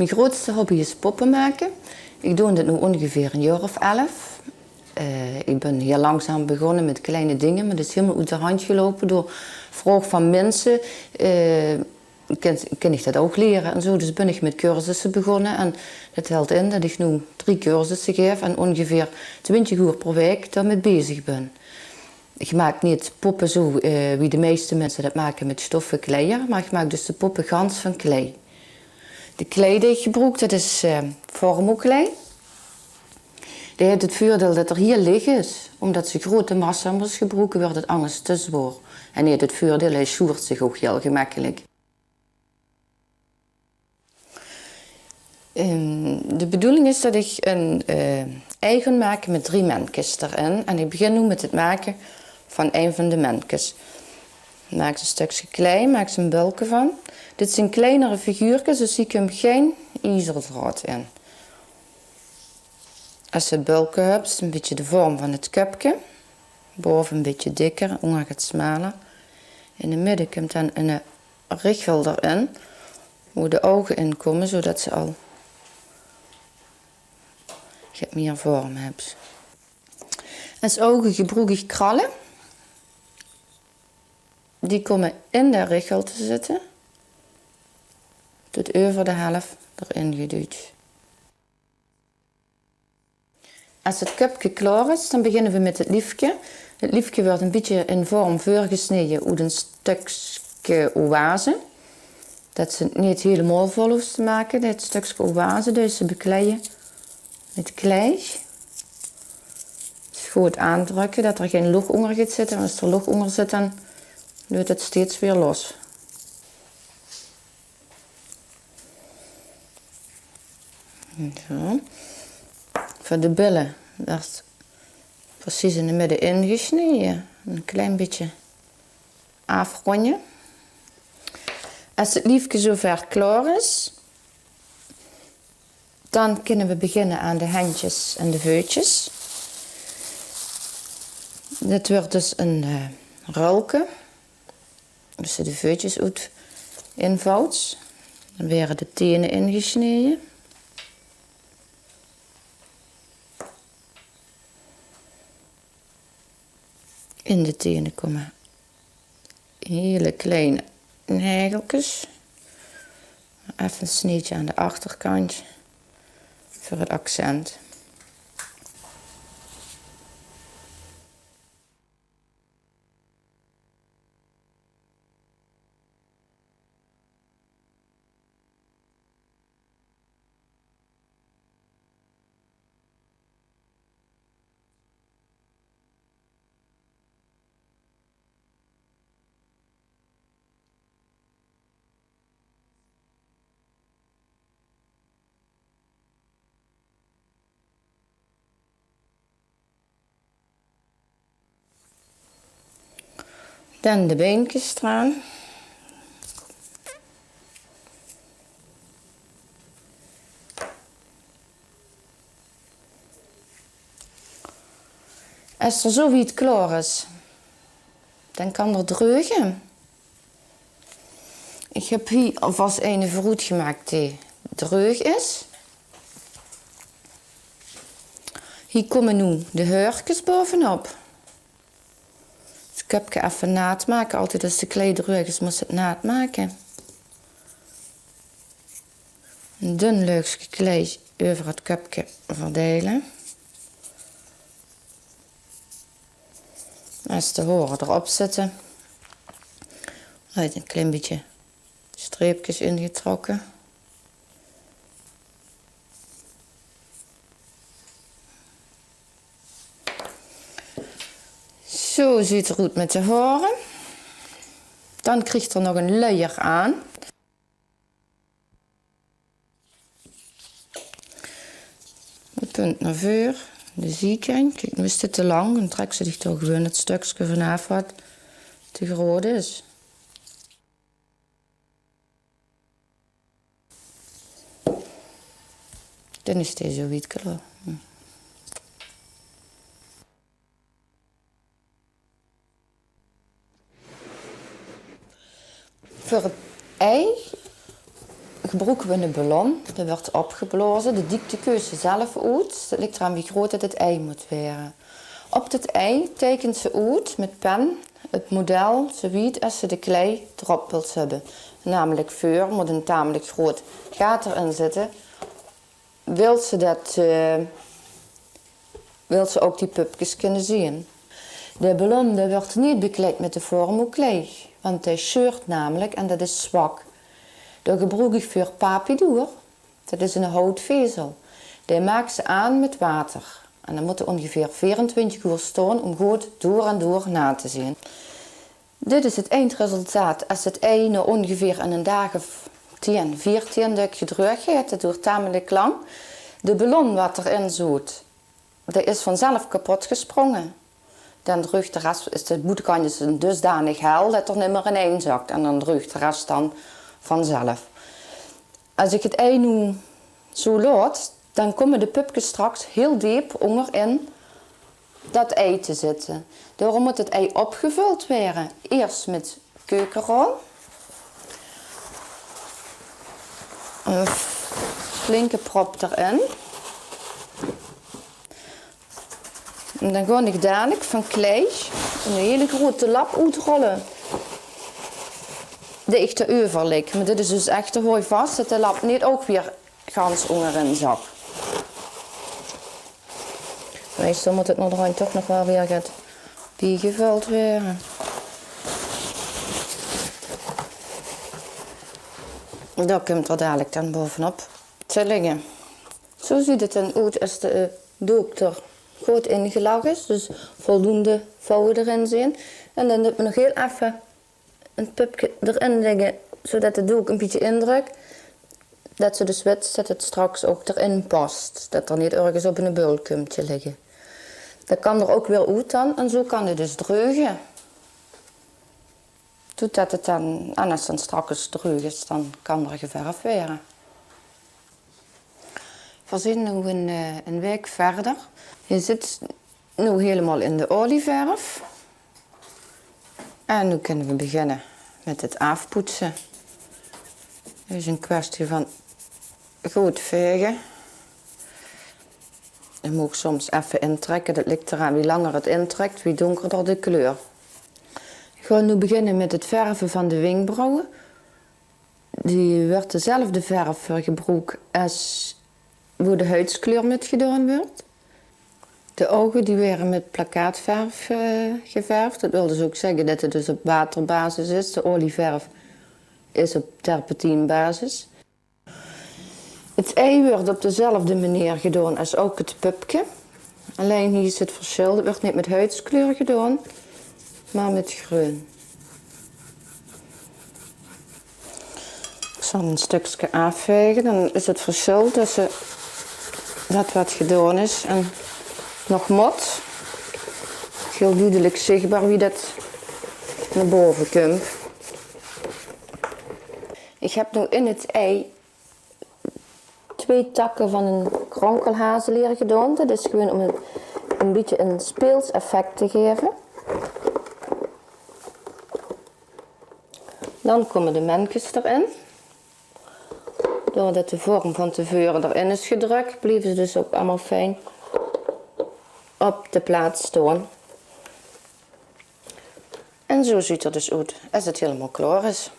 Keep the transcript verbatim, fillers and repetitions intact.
Mien grootste hobby is poppe make. Ik doon dit noe óngeveer ein jaor of elf. Eh, ik bin hiel langzaam begós mit kleine dinger, mer det is hielemaol oet de hand geloupe door vraog van minse. Eh, kin, kin ik det ouch liere en zo. Dus bin ik mit cursusse begós. En det hèlt in det ik noe drie cursusse gaef en óngeveer twintig oer per waek dao mit bezig bin. Ik maak neet poppe zo, eh, wie de meiste minse det make mit stoffe kleier, mer ik maak dus de poppe gans van klei. De klei die ik gebroek, det is, eh, vormoklei. Die haet het veurdeil det 'r hiel lich is. Ómdet se grote massa mós gebroeke, wuuert het angers te zwaor. En haet het veurdeil, hae sjoert zich ouch hiel gemekkelik. Ehm, de bedoeling is det ik ein, eh, ei gaon make mit drie menkes d'rin. En ik begin noe mit het make van ein van de menkes. Maak ein stökske klei, maak ein bölke van. Dit zien kleinere figuurkes, dus hie kump gein iezerdraod in. Es se het bölke höbs, ein bietje de vorm van het köpke. Baove ein bietje dikker, ónger get smaler. In de midde kump dan ein richel d'rin, wo de ouge in kómme, zodet se al get mier vorm höbs. Es ouge gebroek ik kralle. Die kómme in de richel te zitte, tot euver de helf d'rin geduujd. Es het köpke klaor is, dan beginne we mit het liefke. Het liefke wuuert ein bietje in vorm veurgesneje oet ein stökske oase. Det se het neet hielemaol vol hoofs te make. Het stökske oase, dus se bekleie mit klei. Dus good aandrökke det 'r gein loch ónger geit zitte. Want es 'r loch ónger zit, dan luit het steeds weer los. Zo. Veur de bille wuuert precies in de midde ingesneje. Ein klein bietje aafrónje. Es het liefke zover klaor is, dan kinne we beginne aan de hendjes en de veutjes. Det wuuert dus ein, eh, rölke. Es se de veutjes oet invouws, dan waere de tene ingesneje. In de tene kómme hiel klein negelkes. Effe ein sneetje aan de achterkantj veur het accent. Dan de beinkes d'raan. Es 'r zo wied klaor is, dan kan 'r dreuge. Ik heb hie alvas eine veuroet gemaak die dreug is. Hie kómme noe de heurkes baovenop. Het köpke effe naat make. Altied es de klei dreug is, mós se het naat make. Ein dun leugske klei euver het köpke verdeile. Es de haore d'rop zitte, haet ein klein bietje streepkes ingetrokke. Zo zuut 'r oet mit de haore. Dan kriegt 'r nog ein luier aan. De punt nao veur, de ziekantj. Kiek, noe is dit te lang. Dan trèks se dich d'r gewoon het stökske vanaaf wat te groot is. Dan is deze wied klaor. Veur het ei Gebroeke we 'ne ballon, dae wuuert opgeblaoze. De diekte keus ze zelf oet. Det ligk d'raan wie groot det 't ei mót waere. Op det ei teikent ze oet mit pen 't model zoe wied es ze de klei d'rop wils höbbe. Namelik veur mót ein tamelik groot gaat d'rin zitte. Wils ze det, eh, wils ze ouk die pupkes kinne zeen. De ballon, dae wuuert neet bekleid mit de vorm oet klei, want dae sjeurt namelik en det is zwak. Dao gebroek ich veur papidoer. Det is ein houtvezel. Dae maaks se aan mit water. En dan mót 'r óngeveer veerentwintig oer staon óm good door en door naat te zeen. Dit is 't eindresultaat es 't ei nao óngeveer eine daag of tieën, veertieën det gedreug haet. Det doert tamelik lang. De ballon waat d'rin zoot, dae is vanzelf kepot gesprónge. Dan dreug de res, is de boetekantjes dusdanig hel det 'r nimmer inein zak. En dan dreug de res dan vanzelf. Es ich 't ei noe zoe laot, dan kómme de pupkes straks hiel deep ónger in det ei te zitte. Daorum mót 't ei opgevöld waere. Iers mit keukenrol. Ein flinke prop d'rin. En dan gaon ich dalik van klei ein hiel groete lap oetrolle. Die ich d'reuver lik. Mer dit is dus ech te hoeag vas, det de lap neet ouk weer gans ónger in zak. Meistal mót 't nao de hand toch nog waal weer get biegevöld waere. Dao kump 'r dalik dan baovenop te ligke. Zoe zuut 't dan oet es de, eh, dook d'r good ingelag is. Dus voldoende vouwe d'rin zeen. En dan doot me nog hiel effe ein pupke d'rin ligke, zoedet de dook ein bietje indruk. Det ze dus wit det 't straks ouk d'rin pas. Det 'r neet örges op eine bul kump te ligke. Det kan d'r ouk weer oet dan en zoe kan 't dus dreuge. Toedet 't dan, en es 't dan straks dreug is, dan kan d'r geverf waere. Veer zeen noe ein, eh, ein waek verder. Hae zit noe hielemaol in de olieverf. En noe kinne v'r beginne mit 't aafpoetse. 't Is ein kwestie van good vaege. Hae maag soms effe intrekke. Det lik d'raan, wie langer 't intrèk, wie dónkerder de kleur. Ich gaon noe beginne mit 't verve van de winkbrauwe. Dao wuuert dezelfde verf veur gebroek es wo de huidskleur mit gedaon wuuert. De ouge die waere mit plakkaatverf, eh, geverf. Det wil dus ouk zègke det 't dus op waterbasis is. De olieverf is op terpentienbasis. 't Ei wuuert op dezelfde meneer gedaon es ouk 't pupke. Allein hie is 't versjil, 't wuuert neet mit huidskleur gedaon, mer mit greun. Ich zal ein stökske aafvaege, dan is 't versjil tösse det waat gedaon is en nog mót hiel dudelik zichbaar wie det nao bove kump. Ich höb noe in 't ei twee takke van ein kronkelhazeleer gedaon. Det is gewoon óm ein, ein bietje ein speels effect te gaeve. Dan kómme de menkes d'rin. Doordet de vorm van te veure d'rin is gedrök, blieve ze dus ouk allemaol fijn op de plaats staon. En zoe zuut 't dus oet es 't hielemaol klaor is.